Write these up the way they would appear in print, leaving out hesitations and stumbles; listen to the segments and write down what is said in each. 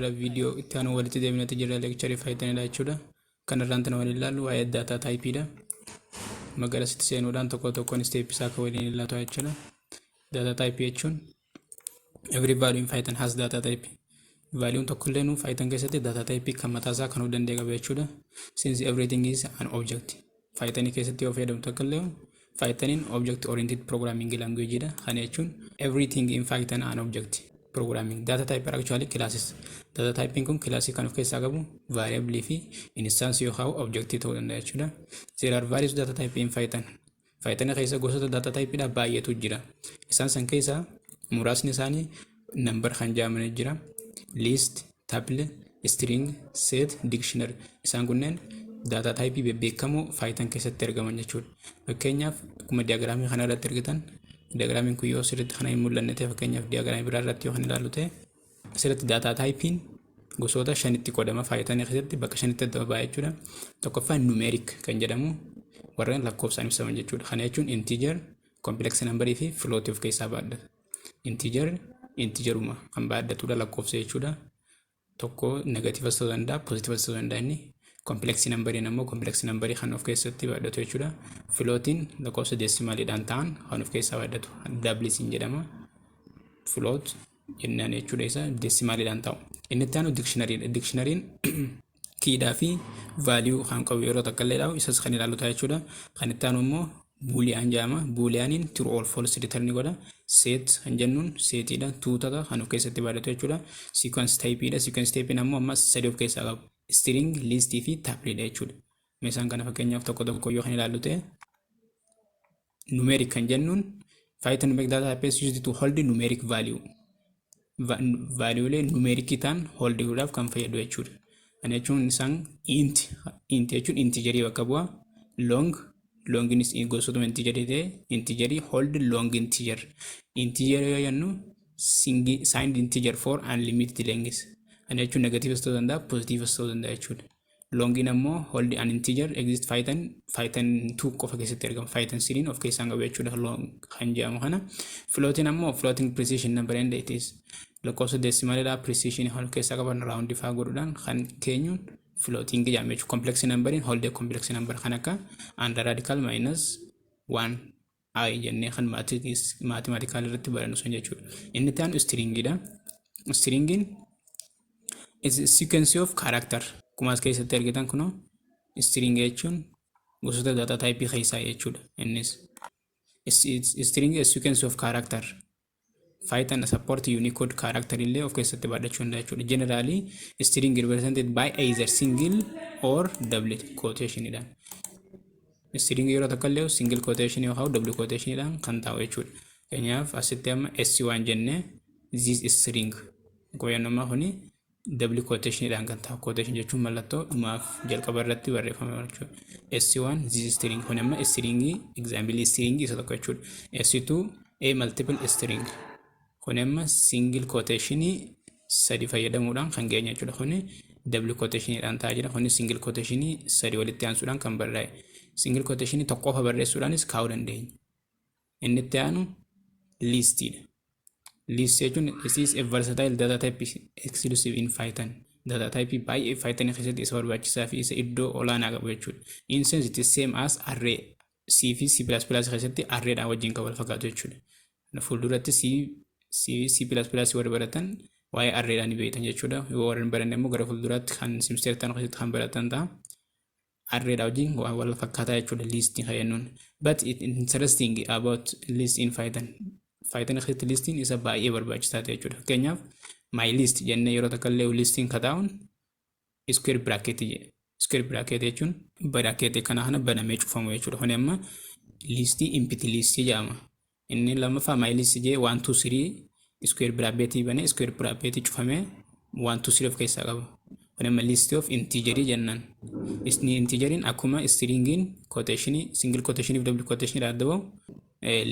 Har'a viidiyoo itti aanu walitti deebineeti jirra, lecture Pythonidha jechuudha. Kan irraan tana waliin ilaallu waa'ee data typeidha. Magaalasitti seenuudhaan tokko tokkoon step isaa akka waliin ilaatu jechuudha. Data type jechuun every value in Python has data type. Valueun tokkollee nu Python keessatti data type kan mataa isaa kan of danda'e qaba jechuudha. Since everything is an object. Python keessatti yoo fayyadamtu tokkollee, Pythoniin object oriented programming language dha. Kana jechuun everything in Python an object. Programming data type are actually classes. Data typing kun classii kan of keessaa qabu variable fi instance yookaan object ta'uu danda'a jechuudha. There are various data type in Python. Python keessa gosoota data type dha baay'eetu jira. Isaan san keessaa muraasni isaanii number kan jedhaman jira. List, tuple, string, set, dictionary. Isaan kunneen data type bebbeekamoo Python keessatti argaman jechuudha. Fakkeenyaaf, akkuma diagramii kana irratti argitan, diagramiin kun yoo sirriitti kana hin mul'anne ta'e, fakkeenyaaf diagramii biraa irratti yoo kan ilaallu ta'e, asirratti data typeiin gosoota shanitti qoodama. Python keessatti bakka shanitti adda ba'a jechuudha. Tokkoffaan numeric kan jedhamu warreen lakkoofsaan ibsaman jechuudha. Kana jechuun integer, complex number fi float of keessaa baadhata. Integer integeruma kan baadhatudha, lakkoofsa jechuudha. Tokko negativeas ta'uu danda'a, positiveas ta'uu danda'a inni. Complex numberiin ammoo complex numberii kan of keessatti baadhatu jechuudha. Floatiin lakkoofsa decimaliidhaan ta'an kan of keessaa baadhatu. Doublesiin jedhama. Float jennaan jechuudha, isa decimaliidhaan ta'u. Inni itti aanu dictionaryidha. Dictionaryin keydhaa fi value kan qabu yeroo takka illee dhabu, isas kan ilaallu ta'a jechuudha. Kan itti aanu immoo boolean jedhama. Booleaniin true or false return godha. Set kan jennuun setiidha. Tuutata kan of keessatti baadhatu jechuudha. Sequence typeidha. Sequence typein ammoo ammas sadi of keessaa qabu. String, listii fi tupleidha jechuudha. Meeshaan kana fakkeenyaaf tokko tokko yoo kan ilaallu ta'e, numeric kan jennuun Python numeric data type is used to hold numeric value. Valuelee numericii ta'an hold godhuudhaaf kan fayyadu jechuudha. Kana jechuun isaan int, int jechuun integerii bakka bu'a. Long, longinis gosootuma integerii ta'e, integerii hold long integer. Integer yoo jennu signed integer for unlimited length. Kana jechuun negativeas ta'uu danda'a, positiveas ta'uu danda'a jechuudha. Longiin ammoo hold an integer exist Python 2 qofa keessatti argama. Python 3 of keessaa qabu jechuudha long kan jedhamu kana. Floating ammoo floating precision number and it is lakkoofsa decimalidha, precision kan of keessaa qaban round faa godhuudhaan kan keenyuun floating jedhama jechuudha. Complex numberiin hold complex number kan akka under radical minus 1 i jennee kan mathematical irratti barannu sun jechuudha. Inni itti aanu stringidha. Stringiin is a sequence of character. Akkuma as keessatti argitan, kunoo string jechuun gosoota data type keessaa jechuudha. Innis string is sequence of character. Python support Unicode character illee of keessatti baadhachuu danda'a jechuudha. Generally, string represented by either single or double quotation dhaan. String yeroo takka illee single quotation yookaan double quotation dhaan kan taa'u jechuudha. Fakkeenyaaf, asitti amma S1 jennee this is string. Qoyannummaa kuni double quotation dhaan kan taa'u. Quotation jechuun mallattoo dhumaaf jalqaba irratti barreeffame jechuudha. S1 this string kun amma stringii, example string isa tokko jechuudha. S2 a multiple string kun amma single quotation sadi fayyadamuudhaan kan geenye jechuudha. Kuni double quotation dhaan taa'aa jira. Kuni single quotation sadi walitti aansuudhaan kan barraa'e. Single quotation tokko qofa barreessuudhaanis kaa'uu dandeenya. Inni itti aanu listiidha. List jechuun it is a versatile data type exclusive in Python. Data type baay'ee Python keessatti isa barbaachisaa fi isa iddoo olaanaa qabu jechuudha. In sense, it is same as array. C fi C++ keessatti arraydhaan wajjin kan wal fakkaatu jechuudha. Fuulduratti C, C, C++ warri baratan waa'ee arraydhaan ni beektan jechuudha. Yoo warri hin baranne immoo gara fuulduraatti kan semester ta'an keessatti kan baratan ta'a. Arraydhaa wajjin waan wal fakkaataa jechuudha listii kan jennuun. But it interesting about list in Python. Python keessatti listiin isa baay'ee barbaachisaa ta'e jechuudha. Fakkeenyaaf, my list jennee yeroo takka illee listiin kataa'uun square bracket jedhe. Square bracket jechuun bracket kana kana banamee cufamu jechuudha. Kuni amma listii empty list jedhama. Inni lammaffaa my list jee 1 2 3 square bracket banee square bracket cufamee 1 2 3 of keessaa qaba. Kun amma list of integerii jennaan. Isni integeriin akkuma stringiin quotation, single quotation fi double quotation adda bahu,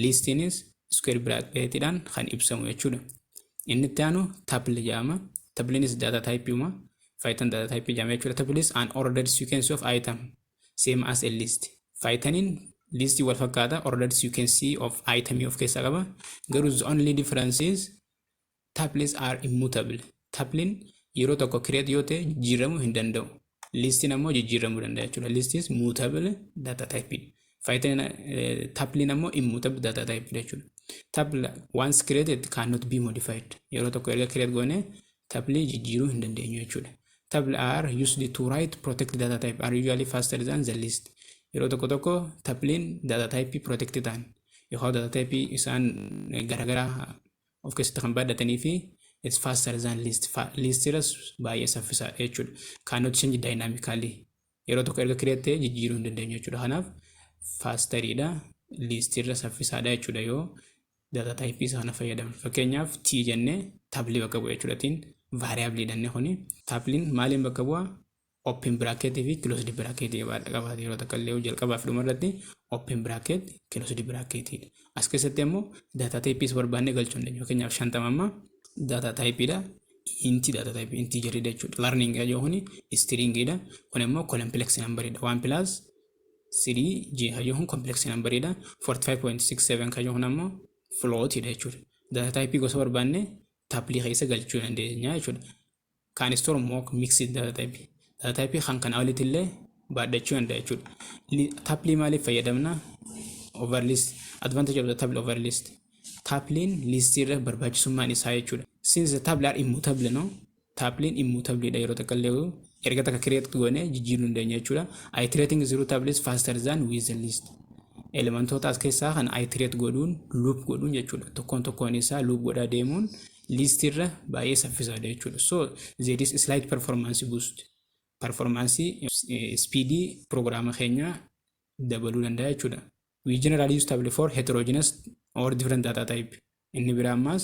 listiinis square bracketidhaan kan ibsamu jechuudha. Inni itti aanu tuple jedhama. Tupleinis data type uma. Python data type jedhama jechuudha. Tuple is an ordered sequence of item same as a list. Pythoniin listii wal fakkaata, ordered sequence of item of keessaa qaba. Garuu the only difference is tuples are immutable. Tuplein Yeroo tokko create yoo ta'e jijjiiramuu hin danda'u. Listiin ammoo jijjiiramuu danda'a jechuudha. List is mutable data type. Python tupleiin ammoo immutable data type jechuudha. Tuple once created cannot be modified. Yeroo tokko erga create goone tuple jijjiiruu hin dandeenyu jechuudha. Tuple are used to write protected data type are usually faster than the list. Yeroo tokko tokko tupleiin data type protected ta'an yookaan data type isaan garaagaraa of keessatti kan baadhatanii fi it's faster than list. List irras baay'ee saffisaadha jechuudha. Cannot change dynamically. Yeroo tokko erga create ta'e jijjiiruu hin dandeenyu jechuudha. Kanaaf fasteriidha. List irra saffisaadha jechuudha yoo data type sana fayyadamne. Fakkeenyaaf t jennee tuple bakka bu'a jechuudha. Tiin variable jennee kuni tupleiin maaliin bakka bu'a? Open bracket fi closed bracket qabaate yeroo takka illee jalqabaa fi dhuma irratti open bracket, closed bracket. As keessatti immoo data type barbaanne galchuu hin dandeenyu. Fakkeenyaaf 50 amma data type dha. Int data type integer dha jechuudha. Learning yoo kuni string dha. Kun immoo complex number dha. 1 plus 3 j yoo kun complex number dha. 45.67 kan yoo kun ammoo float dha jechuudha. Data type gosa barbaanne tuple keessa galchuu dandeenya jechuudha. Can store more mixed data type. Data type kan kana olitti illee baadhachuu danda'a jechuudha. Tuple maaliif fayyadamna? Over list. Advantage of the tuple over list. Tupleiin list irra barbaachisummaan isaa jechuudha. Since the tuple are immutable, no? Tupleiin immutable dha, yeroo takka illee erga takka create goone jijjiiruu dandeenya jechuudha. Iterating through tuple is faster than with the list. Elementoota as keessaa kan iterate godhuun, loop godhuun jechuudha. Tokkoon tokkoon isaa loop godhaa deemuun list irra baay'ee saffisaadha jechuudha. So there is slight performance boost. Performance speedii proogiraama keenyaa dabaluu danda'a jechuudha. We generally use tuple for heterogeneous or different data type. Inni biraa ammaas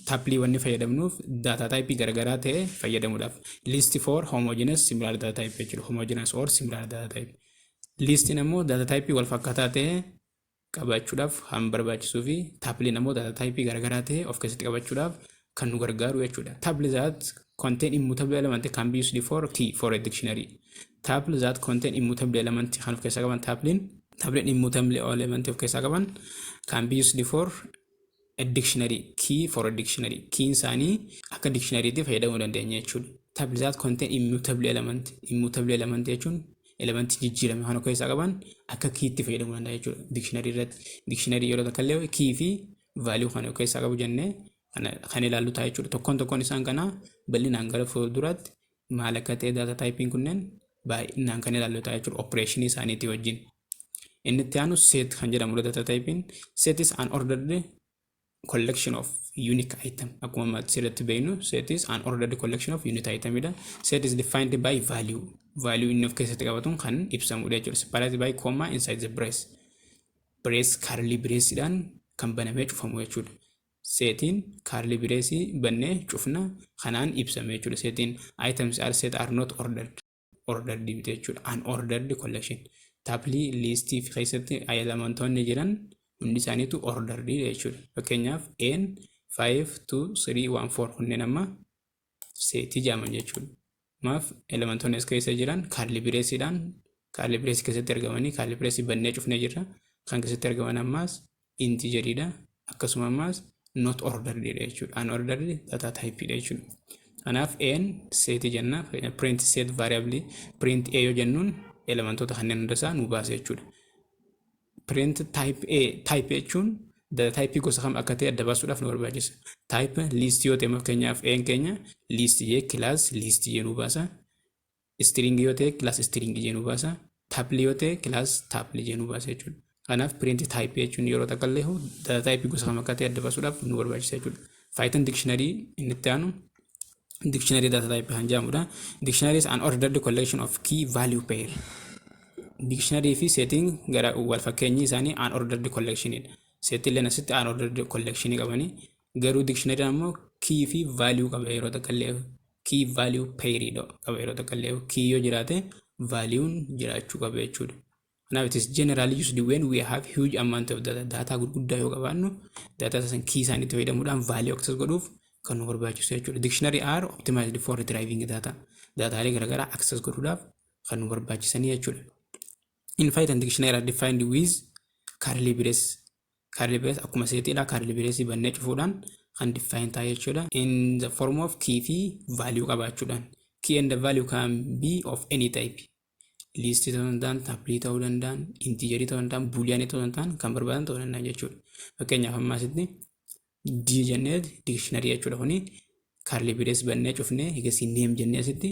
tuple wanni fayyadamnuuf data type garagaraa ta'e fayyadamuudhaaf. List for homogeneous similar data type jechuudha. Homogeneous or similar data type. Listiin ammoo data type wal fakkaataa ta'e qabaachuudhaaf kan barbaachisuu fi tupleiin ammoo data type garagaraa ta'e of keessatti qabachuudhaaf kan nu gargaaru jechuudha. Tuple that contain immutable element can be used for key for a dictionary. Tuple that contain immutable element kan of keessaa qaban, tupleiin immutable element of keessaa qaban can be used for a dictionary, key for a dictionary. Keyn isaanii akka dictionarytti fayyadamuu dandeenya jechuudha. Tuple that contain immutable element, immutable element jechuun elementii jijjiirame kan of keessaa qaban akka keytti fayyadamuu danda'a jechuudha. Dictionary irratti, dictionary yeroo takka illee key fi value kan of keessaa qabu jennee kan ilaallu ta'a jechuudha. Tokkoon tokkoon isaan kanaa bal'inaan gara fuulduraatti maal akka ta'e data typeiin kunneen baay'inaan kan ilaallu ta'a jechuudha. Operationii isaaniitii wajjin. Inni itti aanu set kan jedhamudha data typeiin. Set is an ordered collection of unique item. Akkuma amma asirratti beeknu, set is an ordered collection of unique item dha. Set is defined by value. Value inni of keessatti qabatuun kan ibsamudha jechuudha. Separated by comma inside the brace. Brace, curly braceidhaan kan banamee cufamu jechuudha. Setiin curly brace bannee cufna kanaan ibsame jechuudha. Setiin items are set are not ordered. Ordered miti jechuudha. Unordered collection. Tuple, listii keessatti elementoonni jiran hundi isaaniitu ordered jechuudha. Fakkeenyaaf n 5 2 3 1 4 kunneen amma setii jedhaman jechuudha. Maaf elementoonni as keessa jiran curly braceiidhaan curly brace keessatti argamanii curly brace bannee cufnee jirra. Kan keessatti argaman ammaas integeriidha. Akkasuma ammaas not ordered jechuudha. Unordered data type dha jechuudha. Kanaaf n setii jenna. Print set variable, print a yoo jennuun elementoota kanneen hunda isaa nu baasa jechuudha. Print type a, type jechuun data type gosa kam akka ta'e adda baasuudhaaf nu barbaachisa. Type list yoo ta'e, fakkeenyaaf n keenya list jee, class list jee nu baasa. String yoo ta'e class string jee nu baasa. Tuple yoo ta'e class tuple jee nu baasa jechuudha. Kanaaf print type jechuun yeroo takka illee data type gosa kam akka ta'e adda baasuudhaaf nu barbaachisa jechuudha. Python dictionary, inni itti aanu dictionary data type kan jedhamudha. Dictionary is an ordered collection of key value pair. Dictionary fi setiin gara wal fakkeenyi isaanii unordered collection dha. Setiin illee asitti unordered collection qabanii, garuu dictionary ammoo key fi value qaba. Yeroo takka illee key value pair qaba. Yeroo takka illee key yoo jiraate value'n jiraachuu qaba jechuudha. Kanaaf it is generally used when we have huge amount of data. Data gurguddaa yoo qabaannu data san key isaaniitti fayyadamuudhaan value access godhuuf kan nu barbaachisu jechuudha. Dictionary are optimized for retrieving data. Dataalee garaagaraa access godhuudhaaf kan nu barbaachisanii jechuudha. In Python, dictionary are defined with curly brace. Curly brace akkuma setiidha. Curly brace bannee cufuudhaan Kan define ta'a jechuudha. In the form of key fi value qabaachuudhaan. Key and the value can be of any type. Listii ta'uu danda'an, tupleii ta'uu danda'an, integerii ta'uu danda'an, booleanii ta'uu danda'an, kan barbaadan ta'uu danda'an jechuudha. Fakkeenyaaf amma asitti D jennee dictionary jechuudha kuni, curly brace bannee cufnee, egasii name jennee asitti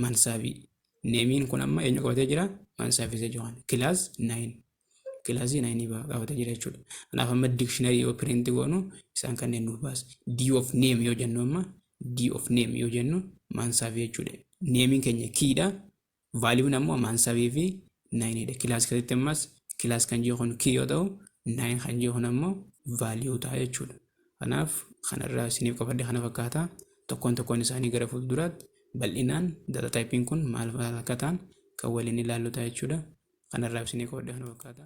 Mansaabii. Nameiin kun amma eenyu qabatee jira? Mansaabii isa jiran. Class 9. Classii 9 qabatee jira jechuudha. Kanaaf amma dictionary yoo print goonu isaan kanneen nuuf baasa. D of name yoo jennu amma, D of name yoo jennu Mansaabii jechuudha. Nameiin keenya keydha. Valueun ammoo Mansaabii fi 9dha. Class keessatti ammas class kan jiru kun key yoo ta'u, 9 kan jiru kun ammoo value ta'a jechuudha. Kanaaf kanarraa isiniif qabadhe kana fakkaata. Tokkoon tokkoon isaanii gara fuulduraatti bal'inaan data typeiin kun maal maal akka ta'an kan waliin ilaallu ta'a jechuudha. Kanarraa isiniif qabadhe kana fakkaata.